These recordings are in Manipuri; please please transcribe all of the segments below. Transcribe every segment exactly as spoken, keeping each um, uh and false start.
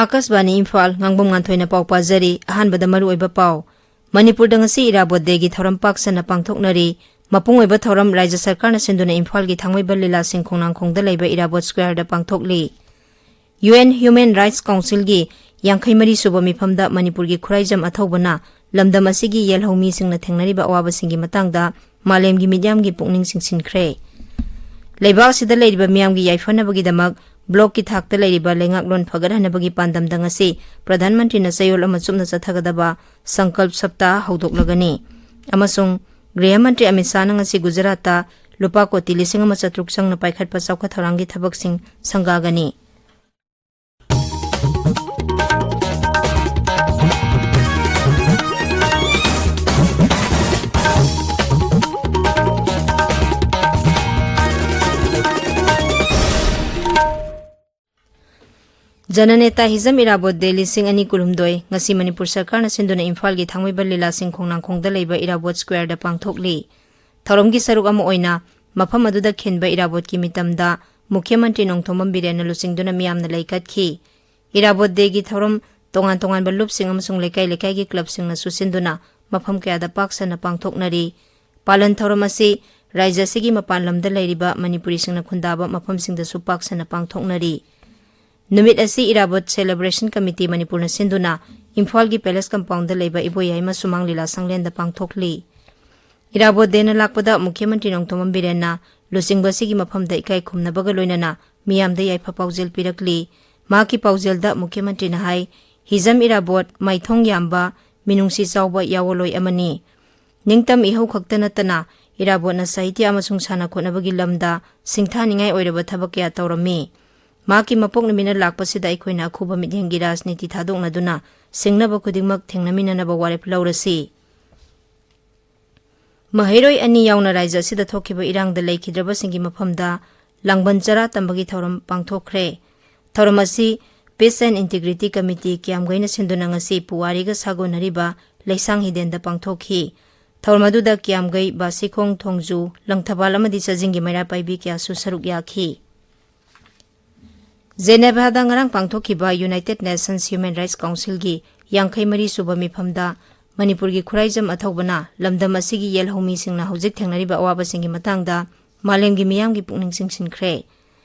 ꯑꯥꯀꯥꯁꯕꯥꯅꯤ ꯏꯝꯐꯥꯜ, ꯉꯥꯡꯕꯝ ꯉꯥꯟꯊꯣꯏꯅ ꯄꯥꯎ ꯄꯥꯖꯔꯤ꯫ ꯑꯍꯥꯟꯕꯗ ꯃꯔꯨꯑꯣꯏꯕ ꯄꯥꯎ꯫ ꯃꯅꯤꯄꯨꯔꯗ ꯉꯁꯤ ꯏꯔꯥꯕꯣꯠ ꯗꯦꯒꯤ ꯊꯧꯔꯝ ꯄꯥꯛ ꯁꯟꯅ ꯄꯥꯡꯊꯣꯛꯅꯔꯤ꯫ ꯃꯄꯨꯡ ꯑꯣꯏꯕ ꯊꯧꯔꯝ ꯔꯥꯖ꯭ꯌ ꯁꯔꯀꯥꯔꯅ ꯁꯤꯟꯗꯨꯅ ꯏꯝꯐꯥꯜꯒꯤ ꯊꯥꯡꯃꯩꯕꯟ ꯂꯤꯂꯥꯁꯤꯡ ꯈꯣꯡꯅꯥꯡꯈꯣꯡꯗ ꯂꯩꯕ ꯏꯔꯥꯕꯣꯠ ꯁ꯭ꯀ꯭ꯋꯥꯔꯗ ꯄꯥꯡꯊꯣꯛꯂꯤ꯫ ꯌꯨ ꯑꯦꯟ ꯍ꯭ꯌꯨꯃꯦꯟ ꯔꯥꯏꯠꯁ ꯀꯥꯎꯟꯁꯤꯜꯒꯤ ꯌꯥꯡꯈꯩ ꯃꯔꯤ ꯁꯨꯕ ꯃꯤꯐꯝꯗ ꯃꯅꯤꯄꯨꯔꯒꯤ ꯈꯨꯔꯥꯏꯖꯝ ꯑꯊꯧꯕꯅ ꯂꯝꯗꯝ ꯑꯁꯤꯒꯤ ꯌꯦꯜꯍꯧꯃꯤꯁꯤꯡꯅ ꯊꯦꯡꯅꯔꯤꯕ ꯑꯋꯥꯕꯁꯤꯡꯒꯤ ꯃꯇꯥꯡꯗ ꯃꯥꯂꯦꯝꯒꯤ ꯃꯤꯌꯥꯝꯒꯤ ꯄꯨꯛꯅꯤꯡ ꯆꯤꯡꯁꯤꯟꯈ꯭ꯔꯦ꯫ ꯂꯩꯕꯥꯛ ꯑꯁꯤꯗ ꯂꯩꯔꯤꯕ ꯃꯤꯌꯥꯝꯒꯤ ꯌꯥꯏꯐꯅꯕꯒꯤꯗꯃꯛ ꯕ꯭ꯂꯣꯛꯀꯤ ꯊꯥꯛꯇ ꯂꯩꯔꯤꯕ ꯂꯩꯉꯥꯛꯂꯣꯟ ꯐꯒꯠꯍꯟꯅꯕꯒꯤ ꯄꯥꯟꯗꯝꯗ ꯉꯁꯤ ꯄ꯭ꯔꯙꯥꯟ ꯃꯟꯇ꯭ꯔꯤꯅ ꯆꯌꯣꯜ ꯑꯃ ꯆꯨꯞꯅ ꯆꯠꯊꯒꯗꯕ ꯁꯪꯀꯜꯞ ꯁꯞꯇꯥꯍ ꯍꯧꯗꯣꯛꯂꯒꯅꯤ꯫ ꯑꯃꯁꯨꯡ ꯒ꯭ꯔꯤꯍ ꯃꯟꯇ꯭ꯔꯤ ꯑꯃꯤꯠ ꯁꯥꯍꯅ ꯉꯁꯤ ꯒꯨꯖꯔꯥꯠꯇ ꯂꯨꯄꯥ ꯀꯣꯇꯤ ꯂꯤꯁꯤꯡ ꯑꯃ ꯆꯥꯇ꯭ꯔꯨꯛ ꯆꯪꯅ ꯄꯥꯏꯈꯠꯄ ꯆꯥꯎꯈꯠ ꯊꯧꯔꯥꯡꯒꯤ ꯊꯕꯛꯁꯤꯡ ꯁꯪꯒꯥꯒꯅꯤ꯫ ꯖꯅꯅꯦꯇꯥ ꯍꯤꯖꯝ ꯏꯔꯥꯕꯣꯠ ꯗꯦ ꯂꯤꯁꯤꯡ ꯑꯅꯤ ꯀꯨꯟꯍꯨꯝꯗꯣꯏ ꯉꯁꯤ ꯃꯅꯤꯄꯨꯔ ꯁꯔꯀꯥꯔꯅ ꯁꯤꯟꯗꯨꯅ ꯏꯝꯐꯥꯜꯒꯤ ꯊꯥꯡꯃꯩꯕꯟ ꯂꯤꯂꯥꯁꯤꯡ ꯈꯣꯡꯅꯥꯡꯈꯣꯡꯗ ꯂꯩꯕ ꯏꯔꯥꯕꯣꯠ ꯁ꯭ꯀ꯭ꯋꯥꯔꯗ ꯄꯥꯡꯊꯣꯛꯂꯤ꯫ ꯊꯧꯔꯝꯒꯤ ꯁꯔꯨꯛ ꯑꯃ ꯑꯣꯏꯅ ꯃꯐꯝ ꯑꯗꯨꯗ ꯈꯤꯟꯕ ꯏꯔꯥꯕꯣꯠꯀꯤ ꯃꯤꯇꯝꯗ ꯃꯨꯈ꯭ꯌ ꯃꯟꯇ꯭ꯔꯤ ꯅꯣꯡꯊꯣꯝꯕꯝ ꯕꯤꯔꯦꯟꯅ ꯂꯨꯆꯤꯡꯗꯨꯅ ꯃꯤꯌꯥꯝꯅ ꯂꯩꯀꯠꯈꯤ꯫ ꯏꯔꯥꯕꯣꯠ ꯗꯦꯒꯤ ꯊꯧꯔꯝ ꯇꯣꯉꯥꯟ ꯇꯣꯉꯥꯟꯕ ꯂꯨꯞꯁꯤꯡ ꯑꯃꯁꯨꯡ ꯂꯩꯀꯥꯏ ꯂꯩꯀꯥꯏꯒꯤ ꯀ꯭ꯂꯕꯁꯤꯡꯅꯁꯨ ꯁꯤꯟꯗꯨꯅ ꯃꯐꯝ ꯀꯌꯥꯗ ꯄꯥꯛ ꯁꯟꯅ ꯄꯥꯡꯊꯣꯛꯅꯔꯤ꯫ ꯄꯥꯂꯟ ꯊꯧꯔꯝ ꯑꯁꯤ ꯔꯥꯖ꯭ꯌ ꯑꯁꯤꯒꯤ ꯃꯄꯥꯟ ꯂꯝꯗ ꯂꯩꯔꯤꯕ ꯃꯅꯤꯄꯨꯔꯤꯁꯤꯡꯅ ꯈꯨꯟꯗꯥꯕ ꯃꯐꯝꯁꯤꯡꯗꯁꯨ ꯄꯥꯛ ꯁꯟꯅ ꯄꯥꯡꯊꯣꯛꯅꯔꯤ꯫ ꯅꯨꯃꯤꯠ ꯑꯁꯤ ꯏꯔꯥꯕꯣꯠ ꯁꯦꯂꯦꯕ꯭ꯔꯦꯁꯟ ꯀꯃꯤꯇꯤ ꯃꯅꯤꯄꯨꯔꯅ ꯁꯤꯟꯗꯨꯅ ꯏꯝꯐꯥꯜꯒꯤ ꯄꯦꯂꯦꯁ ꯀꯝꯄꯥꯎꯟꯗ ꯂꯩꯕ ꯏꯕꯣꯌꯥꯏꯃ ꯁꯨꯃꯥꯡ ꯂꯤꯂꯥ ꯁꯪꯂꯦꯟꯗ ꯄꯥꯡꯊꯣꯛꯂꯤ꯫ ꯏꯔꯥꯕꯣꯠ ꯗꯦꯅ ꯂꯥꯛꯄꯗ ꯃꯨꯈ꯭ꯌ ꯃꯟꯇ꯭ꯔꯤ ꯅꯣꯡꯊꯣꯝꯕꯝ ꯕꯤꯔꯦꯟꯅ ꯂꯨꯆꯤꯡꯕ ꯑꯁꯤꯒꯤ ꯃꯐꯝꯗ ꯏꯀꯥꯏ ꯈꯨꯝꯅꯕꯒ ꯂꯣꯏꯅꯅ ꯃꯤꯌꯥꯝꯗ ꯌꯥꯏꯐ ꯄꯥꯎꯖꯦꯜ ꯄꯤꯔꯛꯂꯤ꯫ ꯃꯍꯥꯛꯀꯤ ꯄꯥꯎꯖꯦꯜꯗ ꯃꯨꯈ꯭ꯌ ꯃꯟꯇ꯭ꯔꯤꯅ ꯍꯥꯏ, ꯍꯤꯖꯝ ꯏꯔꯥꯕꯣꯠ ꯃꯥꯏꯊꯣꯡ ꯌꯥꯝꯕ, ꯃꯤꯅꯨꯡꯁꯤ ꯆꯥꯎꯕ ꯌꯥꯑꯣꯟꯂꯣꯏ ꯑꯃꯅꯤ꯫ ꯅꯤꯡꯇꯝ ꯏꯍꯧ ꯈꯛꯇ ꯅꯠꯇꯅ ꯏꯔꯥꯕꯣꯠꯅ ꯁꯥꯍꯤꯇ꯭ꯌ ꯑꯃꯁꯨꯡ ꯁꯥꯟꯅ ꯈꯣꯠꯅꯕꯒꯤ ꯂꯝꯗ ꯁꯤꯡꯊꯥꯅꯤꯡꯉꯥꯏ ꯑꯣꯏꯔꯕ ꯊꯕꯛ ꯀꯌꯥ ꯇꯧꯔꯝꯃꯤ꯫ ꯃꯍꯥꯛꯀꯤ ꯃꯄꯣꯛ ꯅꯨꯃꯤꯠꯅ ꯂꯥꯛꯄꯁꯤꯗ ꯑꯩꯈꯣꯏꯅ ꯑꯈꯨꯕ ꯃꯤꯠꯌꯦꯡꯒꯤ ꯔꯥꯖꯅꯤꯇꯤ ꯊꯥꯗꯣꯛꯅꯗꯨꯅ ꯁꯤꯡꯅꯕ ꯈꯨꯗꯤꯡꯃꯛ ꯊꯦꯡꯅꯃꯤꯟꯅꯅꯕ ꯋꯥꯔꯦꯞ ꯂꯧꯔꯁꯤ꯫ ꯃꯍꯩꯔꯣꯏ ꯑꯅꯤ ꯌꯥꯎꯅ ꯔꯥꯖ꯭ꯌ ꯑꯁꯤꯗ ꯊꯣꯛꯈꯤꯕ ꯏꯔꯥꯡꯗ ꯂꯩꯈꯤꯗ꯭ꯔꯕꯁꯤꯡꯒꯤ ꯃꯐꯝꯗ ꯂꯥꯡꯕꯟ ꯆꯔꯥ ꯇꯝꯕꯒꯤ ꯊꯧꯔꯝ ꯄꯥꯡꯊꯣꯛꯈ꯭ꯔꯦ꯫ ꯊꯧꯔꯝ ꯑꯁꯤ Peace and Integrity Committee ꯀꯤꯌꯥꯝꯒꯩꯅ ꯁꯤꯟꯗꯨꯅ ꯉꯁꯤ ꯄꯨꯋꯥꯔꯤꯒ ꯁꯥꯒꯣꯟꯅꯔꯤꯕ ꯂꯩꯁꯥꯡ ꯍꯤꯗꯦꯟꯗ ꯄꯥꯡꯊꯣꯛꯈꯤ꯫ ꯊꯧꯔꯝ ꯑꯗꯨꯗ ꯀꯤꯌꯥꯝꯒꯩ, ꯕꯥꯁꯤꯈꯣꯡ, ꯊꯣꯡꯖꯨ, ꯂꯪꯊꯕꯥꯜ ꯑꯃꯗꯤ ꯆꯥꯖꯤꯡꯒꯤ ꯃꯩꯔꯥ ꯄꯥꯏꯕꯤ ꯀꯌꯥꯁꯨ ꯁꯔꯨꯛ ꯌꯥꯈꯤ꯫ ꯖꯦꯅꯦꯚꯥꯗ ꯉꯔꯥꯡ ꯄꯥꯡꯊꯣꯛꯈꯤꯕ United Nations Human Rights Councilꯒꯤ ꯌꯥꯡꯈꯩ ꯃꯔꯤ ꯁꯨꯕ ꯃꯤꯐꯝꯗ ꯃꯅꯤꯄꯨꯔꯒꯤ ꯈꯨꯔꯥꯏꯖꯝ ꯑꯊꯧꯕꯅ ꯂꯝꯗꯝ ꯑꯁꯤꯒꯤ ꯌꯦꯜ ꯍꯧꯃꯤꯁꯤꯡꯅ ꯍꯧꯖꯤꯛ ꯊꯦꯡꯅꯔꯤꯕ ꯑꯋꯥꯕꯁꯤꯡꯒꯤ ꯃꯇꯥꯡꯗ ꯃꯥꯂꯦꯝꯒꯤ ꯃꯤꯌꯥꯝꯒꯤ ꯄꯨꯛꯅꯤꯡ ꯆꯤꯡꯁꯤꯟꯈ꯭ꯔꯦ꯫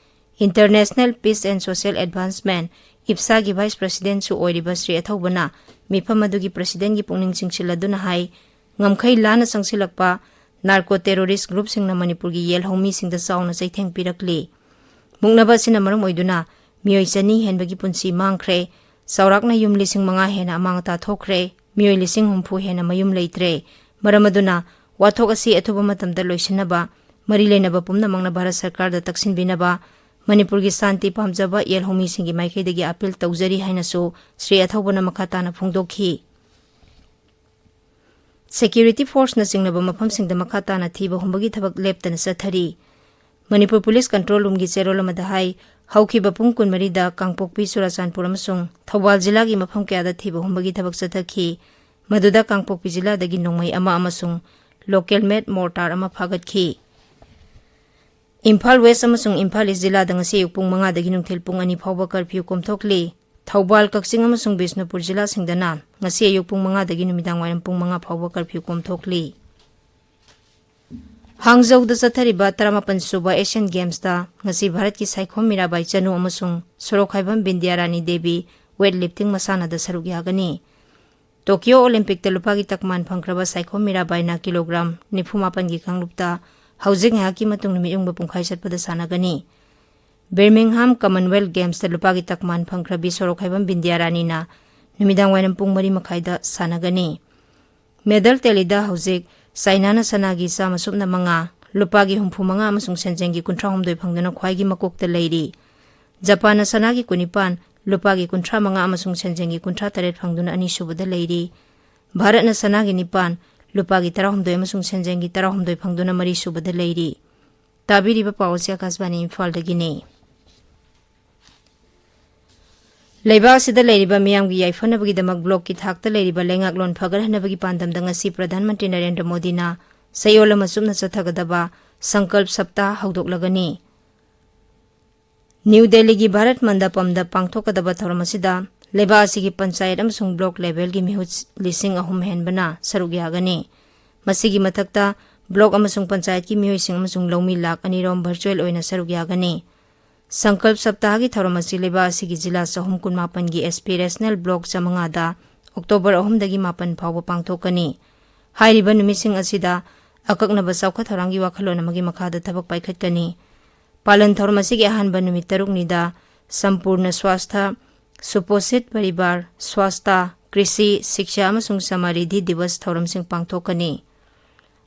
International Peace and Social Advancement, ꯏꯞꯁꯥꯒꯤ Vice Presidentꯁꯨ ꯑꯣꯏꯔꯤꯕ ꯁ꯭ꯔꯤ ꯑꯊꯧꯕꯅ ꯃꯤꯐꯝ ꯑꯗꯨꯒꯤ Presidentꯒꯤ ꯄꯨꯛꯅꯤꯡ ꯆꯤꯡꯁꯤꯜꯂꯗꯨꯅ ꯍꯥꯏ, ꯉꯝꯈꯩ ꯂꯥꯟꯅ ꯆꯪꯁꯤꯜꯂꯛꯄ narco terrorist groupꯁꯤꯡꯅ ꯃꯅꯤꯄꯨꯔꯒꯤ ꯌꯦꯜ ꯍꯧꯃꯤꯁꯤꯡꯗ ꯆꯥꯎꯅ ꯆꯩꯊꯦꯡ ꯄꯤꯔꯛꯂꯤ꯫ ꯃꯨꯛꯅꯕ ꯑꯁꯤꯅ ꯃꯔꯝ ꯑꯣꯏꯗꯨꯅ ꯃꯤꯑꯣꯏ ꯆꯅꯤ ꯍꯦꯟꯕꯒꯤ ꯄꯨꯟꯁꯤ ꯃꯥꯡꯈ꯭ꯔꯦ꯫ ꯆꯥꯎꯔꯥꯛꯅ ꯌꯨꯝ ꯂꯤꯁꯤꯡ ꯃꯉꯥ ꯍꯦꯟꯅ ꯑꯃꯥꯡ ꯑꯇꯥ ꯊꯣꯛꯈ꯭ꯔꯦ꯫ ꯃꯤꯑꯣꯏ ꯂꯤꯁꯤꯡ ꯍꯨꯝꯐꯨ ꯍꯦꯟꯅ ꯃꯌꯨꯝ ꯂꯩꯇ꯭ꯔꯦ꯫ ꯃꯔꯝ ꯑꯗꯨꯅ ꯋꯥꯊꯣꯛ ꯑꯁꯤ ꯑꯊꯨꯕ ꯃꯇꯝꯗ ꯂꯣꯏꯁꯤꯟꯅꯕ ꯃꯔꯤ ꯂꯩꯅꯕ ꯄꯨꯝꯅꯃꯛꯅ ꯚꯥꯔꯠ ꯁꯔꯀꯥꯔꯗ ꯇꯛꯁꯤꯟꯕꯤꯅꯕ ꯃꯅꯤꯄꯨꯔꯒꯤ ꯁꯥꯟꯇꯤ ꯄꯥꯝꯖꯕ ꯌꯦꯜꯍꯧꯃꯤꯁꯤꯡꯒꯤ ꯃꯥꯏꯀꯩꯗꯒꯤ ꯑꯄꯤꯜ ꯇꯧꯖꯔꯤ ꯍꯥꯏꯅꯁꯨ ꯁ꯭ꯔꯤ ꯑꯊꯧꯕꯅ ꯃꯈꯥ ꯇꯥꯅ ꯐꯣꯡꯗꯣꯛꯈꯤ꯫ Security forceꯅ ꯆꯤꯡꯂꯕ ꯃꯐꯝꯁꯤꯡꯗ ꯃꯈꯥ ꯇꯥꯅ ꯊꯤꯕ ꯍꯨꯝꯕꯒꯤ ꯊꯕꯛ ꯂꯦꯞꯇꯅ ꯆꯠꯊꯔꯤ꯫ ꯃꯅꯤꯄꯨꯔ Police Control Roomꯒꯤ ꯆꯦꯔꯣꯜ ꯑꯃꯗ ꯍꯥꯏ, ꯍꯧꯈꯤꯕ ꯄꯨꯡ ꯀꯨꯟꯃꯔꯤꯗ ꯀꯥꯡꯄꯣꯛꯄꯤ, ꯆꯨꯔꯥꯆꯥꯟꯄꯨꯔ ꯑꯃꯁꯨꯡ ꯊꯧꯕꯥꯜ ꯖꯤꯂꯥꯒꯤ ꯃꯐꯝ ꯀꯌꯥꯗ ꯊꯤꯕ ꯍꯨꯝꯕꯒꯤ ꯊꯕꯛ ꯆꯠꯊꯈꯤ꯫ ꯃꯗꯨꯗ ꯀꯥꯡꯄꯣꯛꯄꯤ ꯖꯤꯂꯥꯗꯒꯤ ꯅꯣꯡꯃꯩ ꯑꯃ ꯑꯃꯁꯨꯡ local made mortar ꯑꯃ ꯐꯥꯒꯠꯈꯤ꯫ ꯏꯝꯐꯥꯜ West ꯑꯃꯁꯨꯡ ꯏꯝꯐꯥꯜ East ꯖꯤꯂꯥꯗ ꯉꯁꯤ ꯑꯌꯨꯛ ꯄꯨꯡ ꯃꯉꯥꯗꯒꯤ ꯅꯨꯡꯊꯤꯜ ꯄꯨꯡ ꯑꯅꯤ ꯐꯥꯎꯕ curfew ꯀꯣꯝꯊꯣꯛꯂꯤ꯫ ꯊꯧꯕꯥꯜ, ꯀꯛꯆꯤꯡ ꯑꯃꯁꯨꯡ ꯕꯤꯁꯅꯨꯄꯨꯔ ꯖꯤꯂꯥꯁꯤꯡꯗꯅ ꯉꯁꯤ ꯑꯌꯨꯛ ꯄꯨꯡ ꯃꯉꯥꯗꯒꯤ ꯅꯨꯃꯤꯗꯥꯡ ꯋꯥꯏꯔꯝ ꯄꯨꯡ ꯃꯉꯥ ꯐꯥꯎꯕ curfew ꯀꯣꯝꯊꯣꯛꯂꯤ꯫ ꯍꯥꯡꯖꯧꯗ ꯆꯠꯊꯔꯤꯕ ꯇꯔꯥꯃꯥꯄꯟ ꯁꯨꯕ Asian Gamesꯇ ꯉꯁꯤ ꯚꯥꯔꯠꯀꯤ ꯁꯥꯏꯈꯣꯝ ꯃꯤꯔꯥꯕꯥꯏ ꯆꯅꯨ ꯑꯃꯁꯨꯡ ꯁꯣꯔꯣꯛꯈꯥꯏꯕꯝ ꯕꯤꯟꯗ꯭ꯌꯥꯔꯥꯅꯤ ꯗꯦꯕꯤ weightlifting ꯃꯁꯥꯟꯅꯗ ꯁꯔꯨꯛ ꯌꯥꯒꯅꯤ꯫ ꯇꯣꯀꯤꯌꯣ Olympicꯇ ꯂꯨꯄꯥꯒꯤ ꯇꯛꯃꯥꯟ ꯐꯪꯈ꯭ꯔꯕ ꯁꯥꯏꯈꯣꯝ ꯃꯤꯔꯥꯕꯥꯏꯅ ꯀꯤꯂꯣꯒ꯭ꯔꯥꯝ ꯅꯤꯐꯨ ꯃꯥꯄꯟꯒꯤ ꯀꯥꯡꯂꯨꯞꯇ ꯍꯧꯖꯤꯛ ꯉꯥꯏꯍꯥꯛꯀꯤ ꯃꯇꯨꯡ ꯅꯨꯃꯤꯠ ꯌꯨꯡꯕ ꯄꯨꯡꯈꯥꯏ ꯆꯠꯄꯗ ꯁꯥꯟꯅꯒꯅꯤ꯫ Birmingham Commonwealth Gamesꯇ ꯂꯨꯄꯥꯒꯤ ꯇꯛꯃꯥꯟ ꯐꯪꯈ꯭ꯔꯕꯤ ꯁꯣꯔꯣꯛꯈꯥꯏꯕꯝ ꯕꯤꯟꯗ꯭ꯌꯥꯔꯥꯅꯤꯅ ꯅꯨꯃꯤꯗꯥꯡ ꯋꯥꯏꯔꯝ ꯄꯨꯡ ꯃꯔꯤ ꯃꯈꯥꯏꯗ ꯁꯥꯟꯅꯒꯅꯤ꯫ Medal tallyꯗ ꯍꯧꯖꯤꯛ ꯆꯥꯏꯅꯥꯅ ꯁꯅꯥꯒꯤ ꯆꯥꯝꯃ ꯁꯨꯞꯅ ꯃꯉꯥ, ꯂꯨꯄꯥꯒꯤ ꯍꯨꯝꯐꯨ ꯃꯉꯥ ꯑꯃꯁꯨꯡ ꯁꯦꯟꯖꯦꯡꯒꯤ ꯀꯨꯟꯊ꯭ꯔꯥ ꯍꯨꯝꯗꯣꯏ ꯐꯪꯗꯨꯅ ꯈ꯭ꯋꯥꯏꯒꯤ ꯃꯀꯣꯛꯇ ꯂꯩꯔꯤ꯫ ꯖꯄꯥꯟꯅ ꯁꯅꯥꯒꯤ ꯀꯨꯟꯅꯤꯄꯥꯟ, ꯂꯨꯄꯥꯒꯤ ꯀꯨꯟꯊ꯭ꯔꯥ ꯃꯉꯥ ꯑꯃꯁꯨꯡ ꯁꯦꯟꯖꯦꯡꯒꯤ ꯀꯨꯟꯊ꯭ꯔꯥ ꯇꯔꯦꯠ ꯐꯪꯗꯨꯅ ꯑꯅꯤꯁꯨꯕꯗ ꯂꯩꯔꯤ꯫ ꯚꯥꯔꯠꯅ ꯁꯅꯥꯒꯤ ꯅꯤꯄꯥꯟ, ꯂꯨꯄꯥꯒꯤ ꯇꯔꯥꯍꯨꯝꯗꯣꯏ ꯑꯃꯁꯨꯡ ꯁꯦꯟꯖꯦꯡꯒꯤ ꯇꯔꯥꯍꯨꯝꯗꯣꯏ ꯐꯪꯗꯨꯅ ꯃꯔꯤꯁꯨꯕꯗ ꯂꯩꯔꯤ꯫ ꯇꯥꯕꯤꯔꯤꯕ ꯄꯥꯎ ꯑꯁꯤ ꯑꯀꯥꯁꯕꯥꯅꯤ ꯏꯝꯐꯥꯜꯗꯒꯤꯅꯤ꯫ ꯂꯩꯕꯥꯛ ꯑꯁꯤꯗ ꯂꯩꯔꯤꯕ ꯃꯤꯌꯥꯝꯒꯤ ꯌꯥꯏꯐꯅꯕꯒꯤꯗꯃꯛ blockꯀꯤ ꯊꯥꯛꯇ ꯂꯩꯔꯤꯕ ꯂꯩꯉꯥꯛꯂꯣꯟ ꯐꯒꯠꯍꯟꯅꯕꯒꯤ ꯄꯥꯟꯗꯝꯗ ꯉꯁꯤ ꯄ꯭ꯔꯙꯥꯟ ꯃꯟꯇ꯭ꯔꯤ ꯅꯔꯦꯟꯗ꯭ꯔ ꯃꯣꯗꯤꯅ ꯆꯌꯣꯜ ꯑꯃ ꯆꯨꯞꯅ ꯆꯠꯊꯒꯗꯕ ꯁꯪꯀꯜꯞ ꯁꯞꯇꯥ ꯍꯧꯗꯣꯛꯂꯒꯅꯤ꯫ ꯅ꯭ꯌꯨ ꯗꯦꯜꯂꯤꯒꯤ ꯚꯥꯔꯠ ꯃꯟꯗꯄꯝꯗ ꯄꯥꯡꯊꯣꯛꯀꯗꯕ ꯊꯧꯔꯝ ꯑꯁꯤꯗ ꯂꯩꯕꯥꯛ ꯑꯁꯤꯒꯤ ꯄꯟꯆꯥꯌꯠ ꯑꯃꯁꯨꯡ ꯕ꯭ꯂꯣꯛ ꯂꯦꯚꯦꯜꯒꯤ ꯃꯤꯍꯨꯠ ꯂꯤꯁꯤꯡ ꯑꯍꯨꯝ ꯍꯦꯟꯕꯅ ꯁꯔꯨꯛ ꯌꯥꯒꯅꯤ꯫ ꯃꯁꯤꯒꯤ ꯃꯊꯛꯇ ꯕ꯭ꯂꯣꯛ ꯑꯃꯁꯨꯡ ꯄꯟꯆꯥꯌꯠꯀꯤ ꯃꯤꯑꯣꯏꯁꯤꯡ ꯑꯃꯁꯨꯡ ꯂꯧꯃꯤ ꯂꯥꯈ ꯑꯅꯤ ꯔꯣꯝ ꯚꯔꯆꯨꯑꯦꯜ ꯑꯣꯏꯅ ꯁꯔꯨꯛ ꯌꯥꯒꯅꯤ꯫ ꯁꯪꯀꯜꯞ ꯁꯞꯇꯥꯍꯒꯤ ꯊꯧꯔꯝ ꯑꯁꯤ ꯂꯩꯕꯥꯛ ꯑꯁꯤꯒꯤ ꯖꯤꯂꯥ ꯆꯍꯨꯝ ꯀꯨꯟꯃꯥꯄꯟꯒꯤ ꯑꯦꯁꯄꯤꯔꯦꯁꯅꯦꯜ ꯕ꯭ꯂꯣꯛ ꯆꯥꯃꯉꯥꯗ ꯑꯣꯛꯇꯣꯕꯔ ꯑꯍꯨꯝꯗꯒꯤ ꯃꯥꯄꯟ ꯐꯥꯎꯕ ꯄꯥꯡꯊꯣꯛꯀꯅꯤ꯫ ꯍꯥꯏꯔꯤꯕ ꯅꯨꯃꯤꯠꯁꯤꯡ ꯑꯁꯤꯗ ꯑꯀꯛꯅꯕ ꯆꯥꯎꯈꯠ ꯊꯧꯔꯥꯡꯒꯤ ꯋꯥꯈꯜꯂꯣꯟ ꯑꯃꯒꯤ ꯃꯈꯥꯗ ꯊꯕꯛ ꯄꯥꯏꯈꯠꯀꯅꯤ꯫ ꯄꯥꯂꯟ ꯊꯧꯔꯝ ꯑꯁꯤꯒꯤ ꯑꯍꯥꯟꯕ ꯅꯨꯃꯤꯠ ꯇꯔꯨꯛꯅꯤꯗ ꯁꯝꯄꯨꯔꯅ ꯁ꯭ꯋꯥꯁꯊ, ꯁꯨꯄꯣꯁꯤꯠ ꯄꯔꯤꯕꯥꯔ, ꯁ꯭ꯋꯥꯁꯊ, ꯀ꯭ꯔꯤꯁꯤ, ꯁꯤꯛꯁꯥ ꯑꯃꯁꯨꯡ ꯁꯃꯥꯔꯤꯙꯤ ꯗꯤꯕꯁ ꯊꯧꯔꯝꯁꯤꯡ ꯄꯥꯡꯊꯣꯛꯀꯅꯤ꯫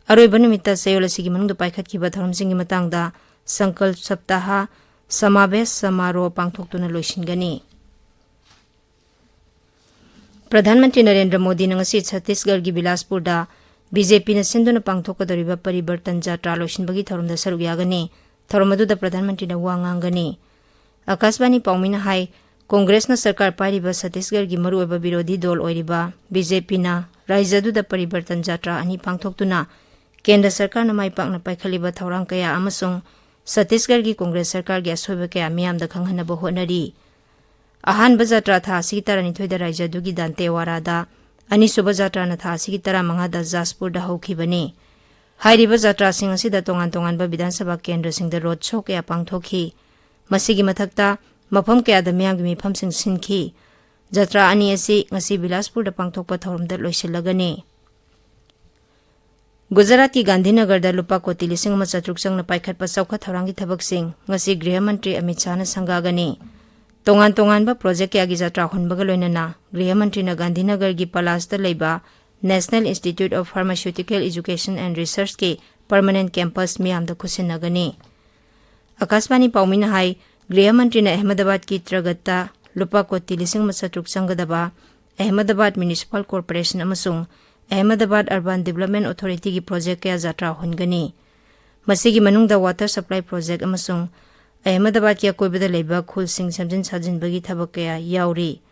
ꯑꯔꯣꯏꯕ ꯅꯨꯃꯤꯠꯇ ꯆꯌꯣꯜ ꯑꯁꯤꯒꯤ ꯃꯅꯨꯡꯗ ꯄꯥꯏꯈꯠꯈꯤꯕ ꯊꯧꯔꯝꯁꯤꯡꯒꯤ ꯃꯇꯥꯡꯗ ꯁꯪꯀꯜꯞ ꯁꯞꯇꯥꯍ ꯁꯃꯥꯕꯦꯁ ꯁꯃꯥꯔꯣꯍ ꯄꯥꯡꯊꯣꯛꯇꯨꯅ ꯂꯣꯏꯁꯤꯟꯒꯅꯤ꯫ ꯄ꯭ꯔꯙꯥꯟ ꯃꯟꯇ꯭ꯔꯤ ꯅꯔꯦꯟꯗ꯭ꯔ ꯃꯣꯗꯤꯅ ꯉꯁꯤ ꯁꯠꯇꯤꯁꯒꯔꯒꯤ ꯕꯤꯂꯥꯁꯄꯨꯔꯗ ꯕꯤ ꯖꯦ ꯄꯤꯅ ꯁꯤꯟꯗꯨꯅ ꯄꯥꯡꯊꯣꯛꯀꯗꯧꯔꯤꯕ ꯄꯔꯤꯕꯔꯇꯟ ꯖꯥꯇ꯭ꯔꯥ ꯂꯣꯏꯁꯤꯟꯕꯒꯤ ꯊꯧꯔꯝꯗ ꯁꯔꯨꯛ ꯌꯥꯒꯅꯤ꯫ ꯊꯧꯔꯝ ꯑꯗꯨꯗ ꯄ꯭ꯔꯙꯥꯟ ꯃꯟꯇ꯭ꯔꯤꯅ ꯋꯥ ꯉꯥꯡꯒꯅꯤ꯫ ꯑꯀꯥꯁꯕꯥꯅꯤ ꯄꯥꯎꯃꯤꯅ ꯍꯥꯏ, ꯀꯣꯡꯒ꯭ꯔꯦꯁꯅ ꯁꯔꯀꯥꯔ ꯄꯥꯏꯔꯤꯕ ꯁꯠꯇꯤꯁꯒꯔꯒꯤ ꯃꯔꯨꯑꯣꯏꯕ ꯕꯤꯔꯣꯙꯤ ꯗꯣꯜ ꯑꯣꯏꯔꯤꯕ ꯕꯤ ꯖꯦ ꯄꯤꯅ ꯔꯥꯖ꯭ꯌ ꯑꯗꯨꯗ ꯄꯔꯤꯕꯔꯇꯟ ꯖꯥꯇ꯭ꯔꯥ ꯑꯅꯤ ꯄꯥꯡꯊꯣꯛꯇꯨꯅ ꯀꯦꯟꯗ꯭ꯔ ꯁꯔꯀꯥꯔꯅ ꯃꯥꯏ ꯄꯥꯛꯅ ꯄꯥꯏꯈꯠꯂꯤꯕ ꯊꯧꯔꯥꯡ ꯀꯌꯥ ꯑꯃꯁꯨꯡ ꯁꯠꯇꯤꯁꯒꯔꯒꯤ ꯀꯣꯡꯒ꯭ꯔꯦꯁ ꯁꯔꯀꯥꯔꯒꯤ ꯑꯁꯣꯏꯕ ꯀꯌꯥ ꯃꯤꯌꯥꯝꯗ ꯈꯪꯍꯟꯅꯕ ꯍꯣꯠꯅꯔꯤ꯫ ꯑꯍꯥꯟꯕ ꯖꯥꯇ꯭ꯔꯥ ꯊꯥ ꯑꯁꯤꯒꯤ ꯇꯔꯥꯅꯤꯊꯣꯏꯗ ꯔꯥꯖ꯭ꯌ ꯑꯗꯨꯒꯤ ꯗꯥꯟꯇꯦꯋꯥꯔꯥꯗ, ꯑꯅꯤꯁꯨꯕ ꯖꯥꯇ꯭ꯔꯥꯅ ꯊꯥ ꯑꯁꯤꯒꯤ ꯇꯔꯥꯃꯉꯥꯗ ꯖꯥꯖꯄꯨꯔꯗ ꯍꯧꯈꯤꯕꯅꯤ꯫ ꯍꯥꯏꯔꯤꯕ ꯖꯥꯇ꯭ꯔꯥꯁꯤꯡ ꯑꯁꯤꯗ ꯇꯣꯉꯥꯟ ꯇꯣꯉꯥꯟꯕ ꯕꯤꯙꯥꯟ ꯁꯚꯥ ꯀꯦꯟꯗ꯭ꯔꯁꯤꯡꯗ ꯔꯣꯗ ꯁꯣ ꯀꯌꯥ ꯄꯥꯡꯊꯣꯛꯈꯤ꯫ ꯃꯁꯤꯒꯤ ꯃꯊꯛꯇ ꯃꯐꯝ ꯀꯌꯥꯗ ꯃꯤꯌꯥꯝꯒꯤ ꯃꯤꯐꯝꯁꯤꯡ ꯁꯤꯟꯈꯤ꯫ ꯖꯥꯇ꯭ꯔꯥ ꯑꯅꯤ ꯑꯁꯤ ꯉꯁꯤ ꯕꯤꯂꯥꯁꯄꯨꯔꯗ ꯄꯥꯡꯊꯣꯛꯄ ꯊꯧꯔꯝꯗ ꯂꯣꯏꯁꯤꯜꯂꯒꯅꯤ꯫ ꯒꯨꯖꯔꯥꯠꯀꯤ ꯒꯥꯟꯙꯤꯅꯒꯔꯗ ꯂꯨꯄꯥ ꯀꯣꯇꯤ ꯂꯤꯁꯤꯡ ꯑꯃ ꯆꯥꯇ꯭ꯔꯨꯛ ꯆꯪꯅ ꯄꯥꯏꯈꯠꯄ ꯆꯥꯎꯈꯠ ꯊꯧꯔꯥꯡꯒꯤ ꯊꯕꯛꯁꯤꯡ ꯉꯁꯤ ꯒ꯭ꯔꯤꯍ ꯃꯟꯇ꯭ꯔꯤ ꯑꯃꯤꯠ ꯁꯥꯍꯅ ꯁꯪꯒꯥꯒꯅꯤ꯫ ꯇꯣꯉꯥꯟ ꯇꯣꯉꯥꯟꯕ ꯄ꯭ꯔꯣꯖꯦꯛ ꯀꯌꯥꯒꯤ ꯖꯥꯇ꯭ꯔꯥ ꯍꯨꯟꯕꯒ ꯂꯣꯏꯅꯅ ꯒ꯭ꯔꯤꯍ ꯃꯟꯇ꯭ꯔꯤꯅ ꯒꯥꯟꯙꯤꯅꯒꯔꯒꯤ ꯄꯂꯥꯁꯇ ꯂꯩꯕ National Institute of Pharmaceutical Education and Researchꯀꯤ ꯄꯔꯃꯅꯦꯟ ꯀꯦꯝꯄꯁ ꯃꯤꯌꯥꯝꯗ ꯈꯨꯠꯁꯤꯟꯅꯒꯅꯤ꯫ ꯑꯀꯥꯁꯕꯥꯅꯤ ꯄꯥꯎꯃꯤꯅ ꯍꯥꯏ, ꯒ꯭ꯔꯤꯍ ꯃꯟꯇ꯭ꯔꯤꯅ ꯑꯍꯃꯗꯕꯥꯗꯀꯤ ꯇ꯭ꯔꯒꯠꯇ ꯂꯨꯄꯥ ꯀꯣꯇꯤ ꯂꯤꯁꯤꯡ ꯑꯃ ꯆꯥꯇ꯭ꯔꯨꯛ ꯆꯪꯒꯗꯕ ꯑꯍꯃꯗꯕꯥꯗ ꯃ꯭ꯌꯨꯅꯤꯁꯤꯄꯥꯜ ꯀꯣꯔꯄꯣꯔꯦꯁꯟ ꯑꯃꯁꯨꯡ ꯑꯍꯃꯗꯕꯥꯗ ꯑꯔꯕꯥꯟ ꯗꯤꯕꯂꯞꯃꯦꯟ ꯑꯣꯊꯣꯔꯤꯇꯤꯒꯤ ꯄ꯭ꯔꯣꯖꯦꯛ ꯀꯌꯥ ꯖꯥꯇ꯭ꯔꯥ ꯍꯨꯟꯒꯅꯤ꯫ ꯃꯁꯤꯒꯤ ꯃꯅꯨꯡꯗ ꯋꯥꯇꯔ ꯁꯄ꯭ꯂꯥꯏ ꯄ꯭ꯔꯣꯖꯦꯛ ꯑꯃꯁꯨꯡ ꯑꯍꯃꯗꯕꯥꯗꯀꯤ ꯑꯀꯣꯏꯕꯗ ꯂꯩꯕ ꯈꯨꯜꯁꯤꯡ ꯁꯦꯝꯖꯤꯟ ꯁꯥꯖꯤꯟꯕꯒꯤ ꯊꯕꯛ ꯀꯌꯥ ꯌꯥꯎꯔꯤ꯫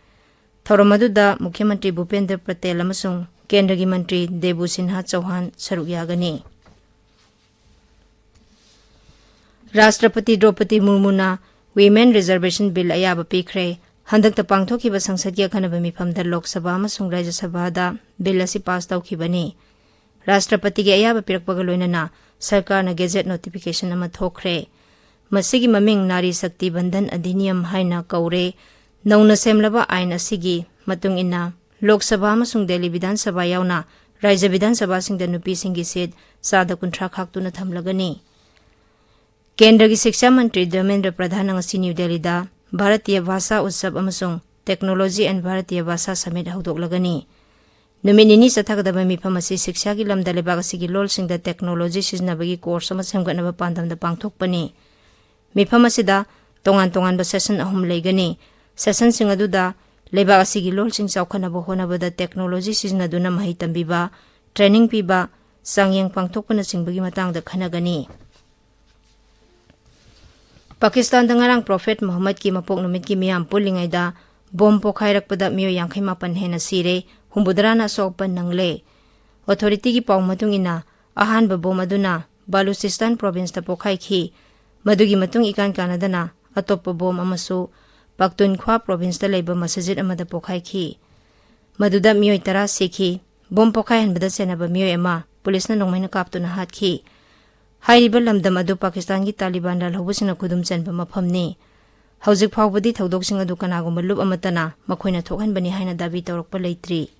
ꯊꯧꯔꯝ ꯑꯗꯨꯗ ꯃꯨꯈ꯭ꯌ ꯃꯟꯇ꯭ꯔꯤ ꯚꯨꯄꯦꯟꯗ꯭ꯔ ꯄꯇꯦꯜ ꯑꯃꯁꯨꯡ ꯀꯦꯟꯗ꯭ꯔꯒꯤ ꯃꯟꯇ꯭ꯔꯤ ꯗꯦꯕꯨ ꯁꯤꯟꯍꯥ ꯆꯧꯍꯥꯟ ꯁꯔꯨꯛ ꯌꯥꯒꯅꯤ꯫ ꯔꯥꯁꯇ꯭ꯔꯄꯇꯤ ꯗ꯭ꯔꯧꯄꯗꯤ ꯃꯨꯔꯃꯨꯅ Women Reservation Bill ꯑꯌꯥꯕ ꯄꯤꯈ꯭ꯔꯦ꯫ ꯍꯟꯗꯛꯇ ꯄꯥꯡꯊꯣꯛꯈꯤꯕ ꯁꯪꯁꯠꯀꯤ ꯑꯈꯟꯅꯕ ꯃꯤꯐꯝꯗ ꯂꯣꯛ ꯁꯚꯥ ꯑꯃꯁꯨꯡ ꯔꯥꯖ꯭ꯌ ꯁꯚꯥꯗ ꯕꯤꯜ ꯑꯁꯤ ꯄꯥꯁ ꯇꯧꯈꯤꯕꯅꯤ꯫ ꯔꯥꯁꯇ꯭ꯔꯄꯇꯤꯒꯤ ꯑꯌꯥꯕ ꯄꯤꯔꯛꯄꯒ ꯂꯣꯏꯅꯅ ꯁꯔꯀꯥꯔꯅ ꯒꯦꯖꯦꯠ ꯅꯣꯇꯤꯐꯤꯀꯦꯁꯟ ꯑꯃ ꯊꯣꯛꯈ꯭ꯔꯦ꯫ ꯃꯁꯤꯒꯤ ꯃꯃꯤꯡ ꯅꯥꯔꯤ ꯁꯛꯇꯤ ꯕꯟꯙꯟ ꯑꯙꯤꯅꯤꯌꯝ ꯍꯥꯏꯅ ꯀꯧꯔꯦ꯫ ꯅꯧꯅ ꯁꯦꯝꯂꯕ ꯑꯥꯏꯟ ꯑꯁꯤꯒꯤ ꯃꯇꯨꯡ ꯏꯟꯅ ꯂꯣꯛ ꯁꯚꯥ ꯑꯃꯁꯨꯡ ꯗꯦꯜꯂꯤ ꯕꯤꯙꯥꯟ ꯁꯚꯥ ꯌꯥꯎꯅ ꯔꯥꯖ꯭ꯌ ꯕꯤꯙꯥꯟ ꯁꯚꯥꯁꯤꯡꯗ ꯅꯨꯄꯤꯁꯤꯡꯒꯤ ꯁꯤꯠ ꯆꯥꯗ ꯀꯨꯟꯊ꯭ꯔꯥ ꯈꯥꯛꯇꯨꯅ ꯊꯝꯂꯒꯅꯤ꯫ ꯀꯦꯟꯗ꯭ꯔꯒꯤ ꯁꯤꯛꯁꯥ ꯃꯟꯇ꯭ꯔꯤ ꯙꯔꯃꯦꯟꯗ꯭ꯔ ꯄ꯭ꯔꯙꯥꯟꯅ ꯉꯁꯤ ꯅ꯭ꯌꯨ ꯗꯦꯜꯂꯤꯗ ꯚꯥꯔꯇꯤꯌ ꯚꯥꯁꯥ ꯎꯠꯁꯕ ꯑꯃꯁꯨꯡ Technology and ꯚꯥꯔꯇꯤꯌ ꯚꯥꯁꯥ ꯁꯃꯤꯠ ꯍꯧꯗꯣꯛꯂꯒꯅꯤ꯫ ꯅꯨꯃꯤꯠ ꯅꯤꯅꯤ ꯆꯠꯊꯒꯗꯕ ꯃꯤꯐꯝ ꯑꯁꯤ ꯁꯤꯛꯁꯥꯒꯤ ꯂꯝꯗ ꯂꯩꯕꯥꯛ ꯑꯁꯤꯒꯤ ꯂꯣꯜꯁꯤꯡꯗ ꯇꯦꯛꯅꯣꯂꯣꯖꯤ ꯁꯤꯖꯤꯟꯅꯕꯒꯤ ꯀꯣꯔꯁ ꯑꯃ ꯁꯦꯝꯒꯠꯅꯕ ꯄꯥꯟꯗꯝꯗ ꯄꯥꯡꯊꯣꯛꯄꯅꯤ꯫ ꯃꯤꯐꯝ ꯑꯁꯤꯗ ꯇꯣꯉꯥꯟ ꯇꯣꯉꯥꯟꯕ ꯁꯦꯁꯟ ꯑꯍꯨꯝ ꯂꯩꯒꯅꯤ꯫ ꯁꯦꯁꯟꯁꯤꯡ ꯑꯗꯨꯗ ꯂꯩꯕꯥꯛ ꯑꯁꯤꯒꯤ ꯂꯣꯜꯁꯤꯡ ꯆꯥꯎꯈꯠꯅꯕ ꯍꯣꯠꯅꯕꯗ ꯇꯦꯛꯅꯣꯂꯣꯖꯤ ꯁꯤꯖꯤꯟꯅꯗꯨꯅ ꯃꯍꯩ ꯇꯝꯕꯤꯕ, ꯇ꯭ꯔꯦꯅꯤꯡ ꯄꯤꯕ, ꯆꯥꯡꯌꯦꯡ ꯄꯥꯡꯊꯣꯛꯄꯅꯆꯤꯡꯕꯒꯤ ꯃꯇꯥꯡꯗ ꯈꯟꯅꯒꯅꯤ꯫ ꯄꯥꯀꯤꯁꯇꯥꯟꯗ ꯉꯔꯥꯡ ꯄ꯭ꯔꯣꯐꯦꯠ ꯃꯨꯍꯝꯃꯗꯀꯤ ꯃꯄꯣꯛ ꯅꯨꯃꯤꯠꯀꯤ ꯃꯤꯌꯥꯝ ꯄꯨꯜꯂꯤꯉꯩꯗ ꯕꯣꯝ ꯄꯣꯈꯥꯏꯔꯛꯄꯗ ꯃꯤꯑꯣꯏ ꯌꯥꯡꯈꯩ ꯃꯥꯄꯟ ꯍꯦꯟꯅ ꯁꯤꯔꯦ, ꯍꯨꯝꯐꯨꯇꯔꯥꯅ ꯑꯁꯣꯛ ꯑꯄꯟ ꯅꯪꯂꯦ꯫ ꯑꯣꯊꯣꯔꯤꯇꯤꯒꯤ ꯄꯥꯎ ꯃꯇꯨꯡ ꯏꯟꯅ, ꯑꯍꯥꯟꯕ ꯕꯣꯝ ꯑꯗꯨꯅ ꯕꯂꯨꯆꯤꯁꯇꯥꯟ ꯄ꯭ꯔꯣꯚꯤꯟꯁꯇ ꯄꯣꯈꯥꯏꯈꯤ꯫ ꯃꯗꯨꯒꯤ ꯃꯇꯨꯡ ꯏꯀꯥꯟ ꯀꯥꯟꯅꯗꯅ ꯑꯇꯣꯞꯄ ꯕꯣꯝ ꯑꯃꯁꯨ ꯄꯥꯛꯇꯨꯟꯈ꯭ꯋꯥ ꯄ꯭ꯔꯣꯚꯤꯟꯁꯇ ꯂꯩꯕ ꯃꯁꯖꯤꯗ ꯑꯃꯗ ꯄꯣꯈꯥꯏꯈꯤ꯫ ꯃꯗꯨꯗ ꯃꯤꯑꯣꯏ ꯇꯔꯥ ꯁꯤꯈꯤ꯫ ꯕꯣꯝ ꯄꯣꯈꯥꯏꯍꯟꯕꯗ ꯆꯦꯟꯅꯕ ꯃꯤꯑꯣꯏ ꯑꯃ ꯄꯨꯂꯤꯁꯅ ꯅꯣꯡꯃꯩꯅ ꯀꯥꯞꯇꯨꯅ ꯍꯥꯠꯈꯤ꯫ ꯍꯥꯏꯔꯤꯕ ꯂꯝꯗꯝ ꯑꯗꯨ ꯄꯥꯀꯤꯁꯇꯥꯟꯒꯤ ꯇꯥꯂꯤꯕꯥꯟ ꯂꯥꯜꯍꯧꯕꯁꯤꯡꯅ ꯈꯨꯗꯨꯝ ꯆꯟꯕ ꯃꯐꯝꯅꯤ꯫ ꯍꯧꯖꯤꯛ ꯐꯥꯎꯕꯗꯤ ꯊꯧꯗꯣꯛꯁꯤꯡ ꯑꯗꯨ ꯀꯅꯥꯒꯨꯝꯕ ꯂꯨꯞ ꯑꯃꯠꯇꯅ ꯃꯈꯣꯏꯅ ꯊꯣꯛꯍꯟꯕꯅꯤ ꯍꯥꯏꯅ ꯗꯥꯕꯤ ꯇꯧꯔꯛꯄ ꯂꯩꯇ꯭ꯔꯤ꯫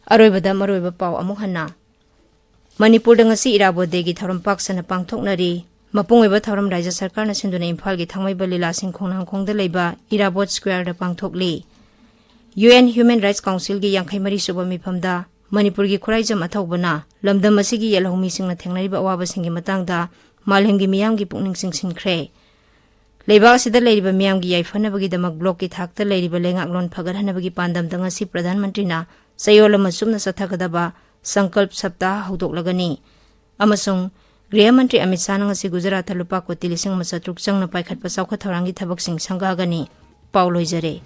ꯑꯔꯣꯏꯕꯗ ꯃꯔꯨꯑꯣꯏꯕ ꯄꯥꯎ ꯑꯃꯨꯛ ꯍꯟꯅ꯫ ꯃꯅꯤꯄꯨꯔꯗ ꯉꯁꯤ ꯏꯔꯥꯕꯣꯠ ꯗꯦꯒꯤ ꯊꯧꯔꯝ ꯄꯥꯛ ꯁꯟꯅ ꯄꯥꯡꯊꯣꯛꯅꯔꯤ꯫ ꯃꯄꯨꯡ ꯑꯣꯏꯕ ꯊꯧꯔꯝ ꯔꯥꯖ꯭ꯌ ꯁꯔꯀꯥꯔꯅ ꯁꯤꯟꯗꯨꯅ ꯏꯝꯐꯥꯜꯒꯤ ꯊꯥꯡꯃꯩꯕꯟ ꯂꯤꯂꯥ ꯁꯤꯡꯈꯣꯡ ꯅꯥꯡꯈꯣꯡꯗ ꯂꯩꯕ ꯏꯔꯥꯕꯣꯠ ꯁ꯭ꯀ꯭ꯋꯦꯔꯗ ꯄꯥꯡꯊꯣꯛꯂꯤ꯫ ꯌꯨ ꯑꯦꯟ ꯍ꯭ꯌꯨꯃꯦꯟ ꯔꯥꯏꯠꯁ ꯀꯥꯎꯟꯁꯤꯜꯒꯤ ꯌꯥꯡꯈꯩ ꯃꯔꯤ ꯁꯨꯕ ꯃꯤꯐꯝꯗ ꯃꯅꯤꯄꯨꯔꯒꯤ ꯈꯨꯔꯥꯏꯖꯝ ꯑꯊꯧꯕꯅ ꯂꯝꯗꯝ ꯑꯁꯤꯒꯤ ꯌꯦꯜꯍꯧꯃꯤꯁꯤꯡꯅ ꯊꯦꯡꯅꯔꯤꯕ ꯑꯋꯥꯕꯁꯤꯡꯒꯤ ꯃꯇꯥꯡꯗ ꯃꯥꯂꯦꯝꯒꯤ ꯃꯤꯌꯥꯝꯒꯤ ꯄꯨꯛꯅꯤꯡ ꯆꯤꯡꯁꯤꯟꯈ꯭ꯔꯦ꯫ ꯂꯩꯕꯥꯛ ꯑꯁꯤꯗ ꯂꯩꯔꯤꯕ ꯃꯤꯌꯥꯝꯒꯤ ꯌꯥꯏꯐꯅꯕꯒꯤꯗꯃꯛ ꯕ꯭ꯂꯣꯛꯀꯤ ꯊꯥꯛꯇ ꯂꯩꯔꯤꯕ ꯂꯩꯉꯥꯛꯂꯣꯟ ꯐꯒꯠꯍꯟꯅꯕꯒꯤ ꯄꯥꯟꯗꯝꯗ ꯉꯁꯤ ꯄ꯭ꯔꯙꯥꯟ ꯃꯟꯇ꯭ꯔꯤꯅ ꯆꯌꯣꯜ ꯑꯃ ꯆꯨꯞꯅ ꯆꯠꯊꯒꯗꯕ ꯁꯪꯀꯜꯞ ꯁꯞꯇꯥꯍ ꯍꯧꯗꯣꯛꯂꯒꯅꯤ꯫ ꯑꯃꯁꯨꯡ ꯒ꯭ꯔꯤꯍ ꯃꯟꯇ꯭ꯔꯤ ꯑꯃꯤꯠ ꯁꯥꯍꯅ ꯉꯁꯤ ꯒꯨꯖꯔꯥꯠꯇ ꯂꯨꯄꯥ ꯀꯣꯇꯤ ꯂꯤꯁꯤꯡ ꯑꯃ ꯆꯥꯇ꯭ꯔꯨꯛ ꯆꯪꯅ ꯄꯥꯏꯈꯠꯄ ꯆꯥꯎꯈꯠ ꯊꯧꯔꯥꯡꯒꯤ ꯊꯕꯛꯁꯤꯡ ꯁꯪꯒꯥꯒꯅꯤ꯫ ꯄꯥꯎ ꯂꯣꯏꯖꯔꯦ꯫